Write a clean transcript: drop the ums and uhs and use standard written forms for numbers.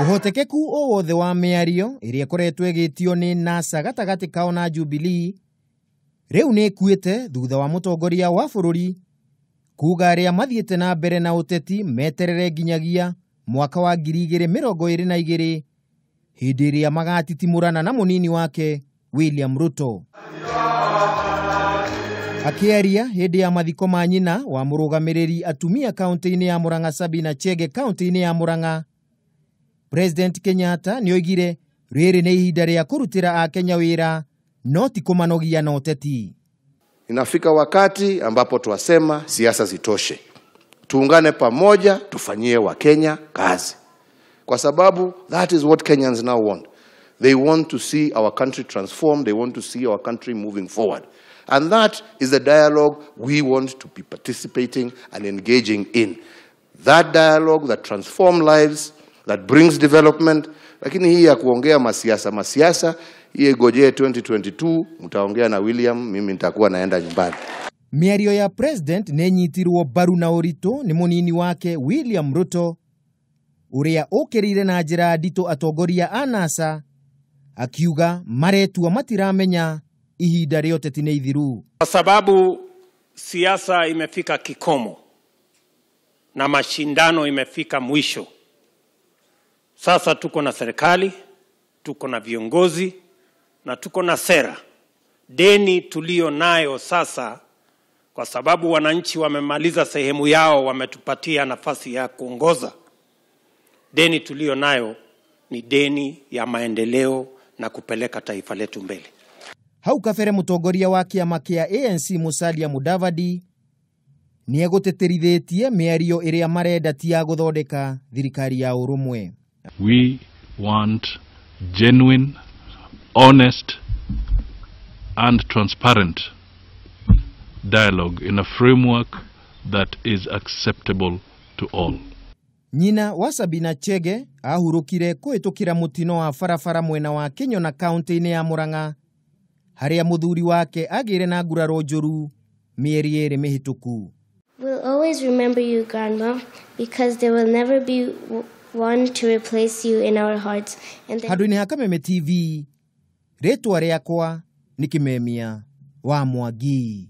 Ũhotekeku o wothe wa mĩario ĩrĩa ĩkoretwo ĩgĩtio nĩ NASA gatagatĩ kao na Jubilee rĩu nĩ ĩkuĩte thutha wa mũtongoria wa bũrũri kuga arĩa mathiĩte na mbere na ũteti meterere nginyagia mwaka wa 2022 hĩndĩ ĩrĩa magatitimũrana na mũnini wake William Ruto. Akĩaria hĩndĩ ya mathiko ma nyina wa mũrũgamĩrĩri atumia kaunti-inĩ ya Murang'a Sabina Chege kaunti-inĩ ya Murang'a, President Kenyatta nĩoigire rĩrĩ nĩ ihinda rĩa kũrutĩra Akenya wĩra no ti kũmanogia na ũteti. Inafika wakati ambapo twasema siasa zitoshe, tuungane pamoja, tufanyie Wakenya kazi, kwa sababu that is what Kenyans now want. They want to see our country transformed. They want to see our country moving forward. And that is the dialogue we want to be participating and engaging in. That dialogue that transforms lives, that brings development. Lakini hii ya kuongea masiasa, masiasa, hii igojee 2022, mtaongea na William, mimi nitakuwa naenda nyumbani. Mĩario ya president nĩ ĩnyitirwo mbaru na ũritũ nĩ mũnini wake William Ruto ũrĩa ũkĩrĩire na njĩra nditũ atongoria a NASA akiuga maretua matiramenya ihinda rĩa ũteti nĩ ithiru. Kwa sababu siasa imefika kikomo na mashindano imefika mwisho. Sasa tuko na serikali, tuko na viongozi na tuko na sera. Deni tulio nayo sasa, kwa sababu wananchi wamemaliza sehemu yao, wametupatia nafasi ya kuongoza. Deni tulio nayo ni deni ya maendeleo na kupeleka taifa letu mbele. Hau kabere mũtongoria wa kĩama kĩa ANC Musalia Mudavadi nĩegũtĩtĩrithĩtie mĩario ĩrĩa marenda ti ya gũthondeka thirikari ya ũrũmwe. We want genuine, honest and transparent dialogue in a framework that is acceptable to all. Nyina wa Sabina Chege ahurũkire kũhĩtũkĩra mũtino wa barabara mwena wa Kĩnyona kaunti-inĩ ya Murang'a harĩa mũthuri wake agĩire na nguraro njũru mĩeri ĩrĩ mĩhĩtũku. We'll always remember you, Grandma, because there will never be one to replace you in our hearts. And then... Handũ-inĩ ha Kameme TV, rĩtwa rĩakwa nĩ Kĩmemia wa Mwangi.